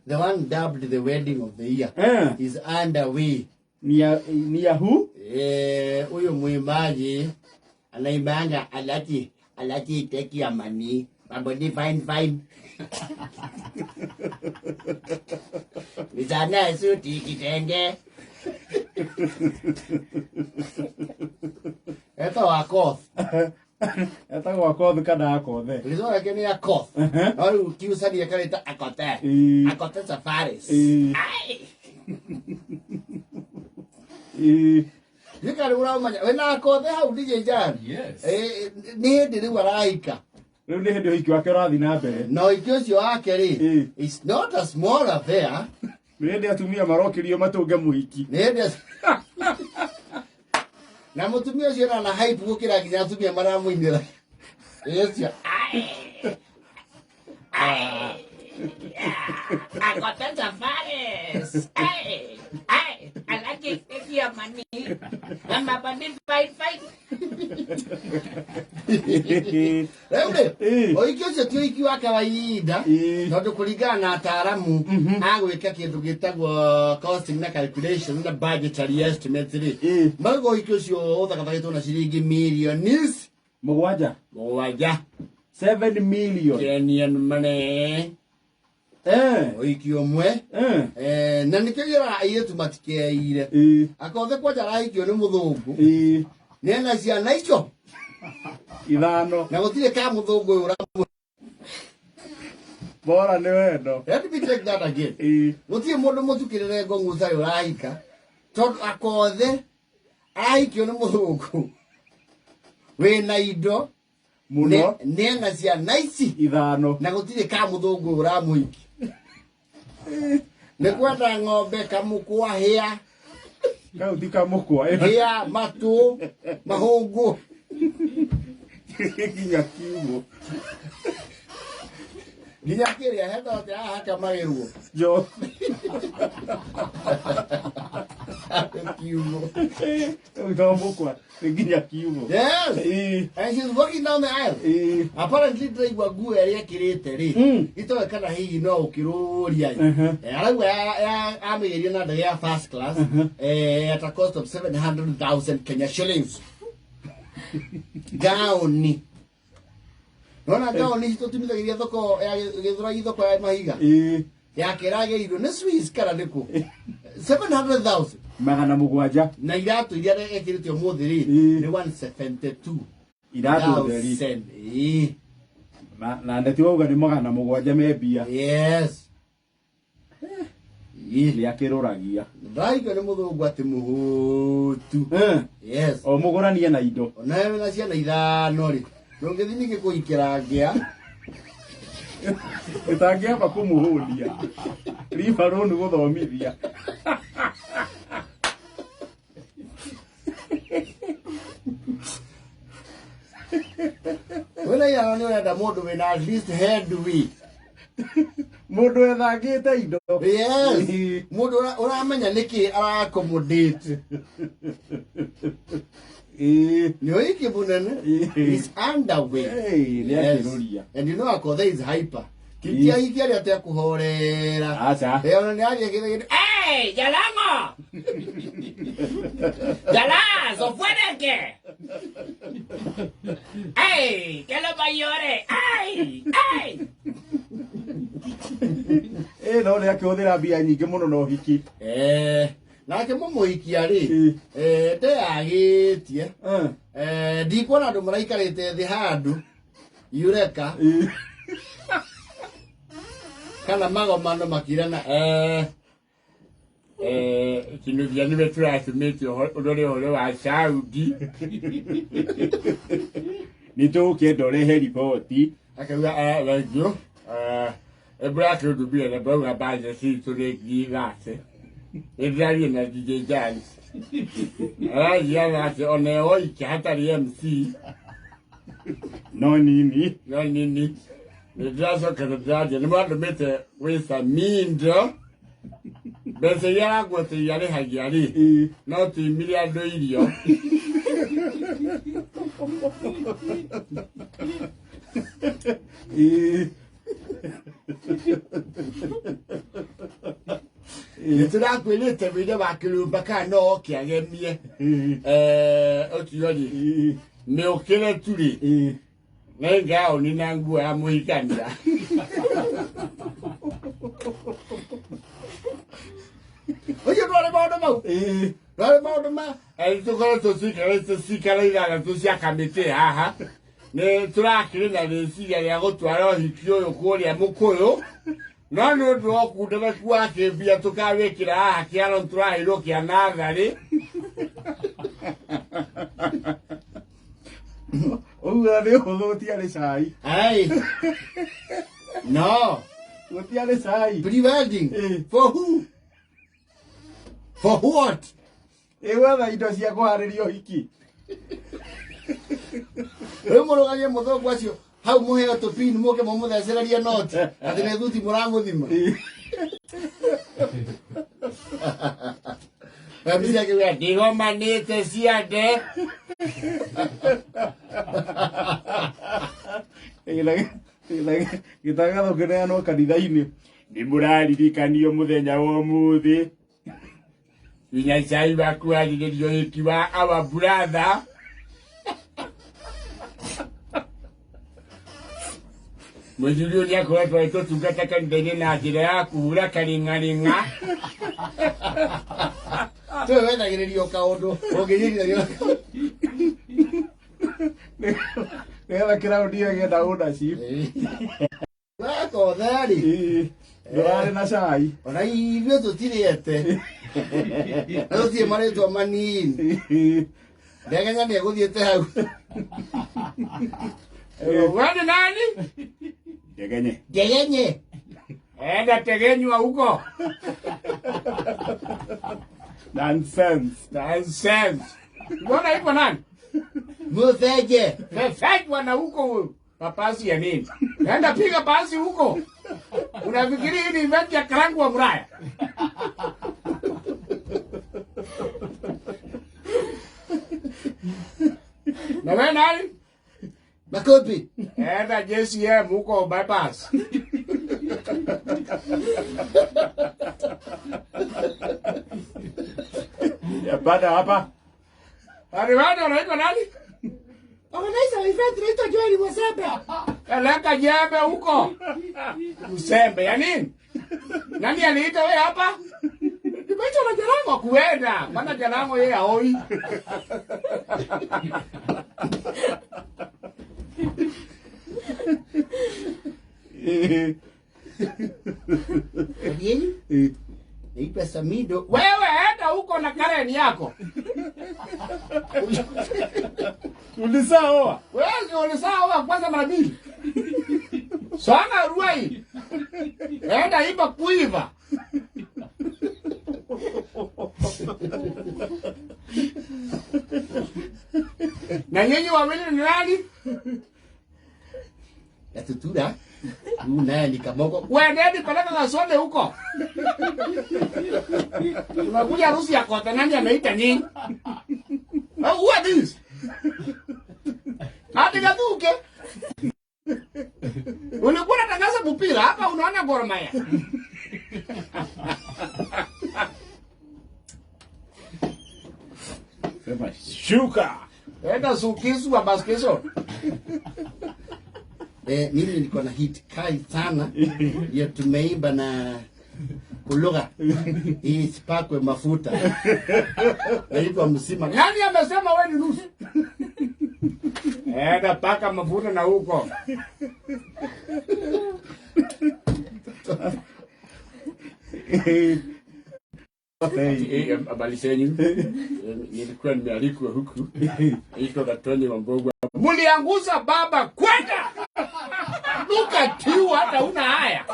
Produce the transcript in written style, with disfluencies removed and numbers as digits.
The one dubbed the wedding of the year is underway. Ni ya who? Eh, huyu mwimbaji anaimbanga alati alati take your money, mabodi fine fine. Vijana suti kitenge. Etagwo Akoth. Etagwo Akoth kana Akothe? Rĩtwa rĩake nĩ Akoth. No rĩu kiucani ekarĩta Akote. Akote Safaris. Ai. Nĩka rĩu ũramenya wĩna Akothe hau DJ Jan. Yes. Eh, nĩ hĩndĩ rĩu arahika. Rĩu nĩ hĩndĩ ũhiki wake ũrathiĩ na mbere. Na ũhiki ũcio wake rĩ, it's not a small affair. Nĩ hĩndĩ atumia marokĩrio matũnge mũhiki. Nĩ hĩndĩ na mũtumia ũcio ena na hype gũkĩra nginya atumia maramũinĩra. Ũcio. Akote Safaris. Ai, ai, I like it. Take your money. I'm a body fight, fight. Rĩu rĩ, ũhiki ũcio ti ũhiki wa kawaida, tondũ kũringana na ataaramu a gwĩka kĩndũ gĩtagwo costing na calculation na budgetary estimate rĩ, marauga ũhiki ũcio ũthagathagĩtwo na ciringi mirioni 7. 7. 7 million. Kenyan money. Ũhiki ũmwe. Eh, na nĩkĩo gĩraga airĩtu matikeire. Akothe kwanja arahikio nĩ mũthũngũ. Nĩena ciana icio 5. Na gũtirĩ ka mũthũngũ ũyũ ũramũ. Bora nĩ wendo. Let me take that again. Gũtirĩ mũndũ mũtukĩrĩre ngong'u ũtarĩ ũrahika, tondũ Akothe arahikio nĩ mũthũngũ wĩna indo mũno. Nĩena ciana ici 5. Na gũtirĩ ka mũthũngũ ũyũ ũramũhiki. Nĩ kwenda ng'ombe kamũkwa hĩa. Kau ti kamũkwa. Hĩa, matũ, mahũngũ. Nginya kiugũ. Nginya kĩrĩa hethote haha hakamagĩrwo. Jo. Kiugũ. Rĩu to mũkwa, nĩ nginya kiugũ. Yes. And she's walking down the aisle. Apparently ndĩraigua nguo ĩrĩa ĩkĩrĩte rĩ, itoĩ kana hihi no ũkĩrũria. Eh, arauga amĩgeria na ndege ya first class, at a cost of 700,000 Kenya shillings. Gaoni. Nona gaoni ici tũtumithagĩria thoko ya Gĩthũrai, thoko ya mahiga. Yake ĩragĩrirwo nĩ Swiss kana nĩkũ? 700,000. 700. Na iratũ iria ekĩrĩte ũmũthĩ rĩ, nĩ 172. Iratũ theri. Thousand. Na neti wauga nĩ 700 me mbia. Yes. Nĩ akĩrũragia. Ndĩraigua nĩ mũthũngũ atĩ mũhũtu. Yes. O mũgũranie na indo. Ona wewe na ciana 5 rĩ, ndũngĩthiĩ ningĩ kũhikĩra ngĩa. Ũtangĩamba kũmũhũnia. Ribarũnũ gũthomithia. Wĩna 5 nĩ ũrenda mũndũ wĩna at least headway. Mũndũ ethangĩte indo. Yes. Mũndũ ũramenya nĩkĩ ara-accommodate. Nĩ ũhiki mũnene. Is underway. Nĩ Yes. akĩrũria. And you know Akothe is hyper. Kiki ahiki arĩa atekũhorera. Aca. Eh, ona nĩ aria gĩthĩ. Hey, Jalango! Jalazo, fuereke! Hey, que lo mayore! Hey, hey! Eh, no nĩ akĩhũthĩra mbia nyingĩ mũno na ũhiki. Eh, nake mũmũhikia rĩ, ndeyagĩtie. Eh, ndikuona andũ maraikarĩte thĩ handũ Eureka kana magomano makirana, Kinuthia nĩwe tũratũmĩte ũrore ũhoro wa Saudi. Nĩ tũgũkĩenda ũrehe riboti. Akauga, thank you, ĩmbũrakĩndumire na ndauga budget itũ nĩ 30,000. Nĩ ndĩraria na DJ Jans aranjia 30 ona oike hatarĩ MC. No nini. No nini. Nĩ ndĩracoka na ndĩraria nĩ mwandũmĩte gwĩ Samindo mbeca iria arakuote iria arĩhagia rĩ, no tuimire andũ irio. Nĩ tũrakwĩrĩte wĩre wa kĩrũmba kana no oke agemie. Ũcio rĩ, mĩũkĩre tu rĩ, nĩ ngaũni na nguo ya mũhikania. Ũcio ndwarĩ maũndũ mau? Ndwarĩ maũndũ ma tũkoretwo cikarĩte cikara ithathatũ cia kamĩtĩ haha. Nĩ tũrakĩrĩ na rĩciria rĩa gũtwara ũhiki ũyũ kũrĩa Mũkũyũ. No nĩ ũndũ wa ũkundereku wa kĩmbia tũkawĩkĩra haha kĩaro tũraheirwo kĩa natharĩ. Ũguo nĩ ũhũthũ gũtiarĩ cai. Ai. No. Gũtiarĩ cai. Pre-wedding. For who? For what? Ĩ gwetha indo cia kũharĩria ũhiki. Rĩu mũrũgamie mũthũngũ acio hau mũheo tũpini mũke mũmũthecererie noti atĩ nĩ thuti mũramũthima. MC akiuga ndigomanĩte ciande. Gĩtangatho kĩneanwo kanitha-inĩ. Nĩ mũraririkanio mũthenya wa ũmũthĩ. Nginya cai wa kwarĩrĩria ũhiki wa our brother. Mũthuri ũyũ nĩakoretwo agĩtũtungata kanitha-inĩ na njĩra ya kũhura karĩng'arĩng'a. Tũĩ wethagĩrĩrio kaũndũ ũngĩnyitithania. Nĩgetha kĩraũndi ĩyo ĩgĩe na ownership. Wekothe-rĩ. Ndũrarĩ na cai. Ona ithuĩ tũtirĩete. Na tũtirĩ marĩtwa manini. Ndegenya nĩ egũthiĩte hau. Wewe ni nani? Ndegenye. Ndegenye. Enda tegenywa huko. Nonsense. Nonsense. Mbona hivyo nani? Muthenje. Fefejwa na huko huyu. Papasi ya nini? Enda piga pasi huko. Unafikiri hii ni event ya karangu wa Muraya? Na wewe nani? Makopi. Enda JCM huko bypass. Ya baada hapa. Ariwani anaitwa nani? Organizer wa event anaitwa Joel Mwasembe. Peleka jembe huko. Msembe ya nini? Nani aliita wewe hapa? Nimeitwa na Jalango kuenda. Maana Jalango yeye haoi. Yeye? Naitwa Samido. Wewe enda huko na Karen yako. Ulisaoa? Wewe ulisaoa kwanza mara mbili. Sana ruai. Enda iba kuiva. Na nyinyi wawili ni nani? Gatutura. Huyu naye ni Kamoko. Wewe ndio peleka kasole huko. Unakuja harusi ya kote, nani ameita nyinyi? Oh, who are these? Hadi Gathuke. Ulikuwa unatangaza mpira hapa, unaona Gor Mahia. Sema shuka. Enda sukisu wa baskeso. Mimi niko na hit kali sana ya tumeimba na kulugha isipakwe mafuta. Naitwa Msima. Nani amesema wewe ni nusu? Enda paka mafuta na huko. Habari zenyu. Nilikuwa nimealikwa huku. Iko Gatoni wa Mbogwa. Mulianguza baba kwenda. Look at you, hata una haya.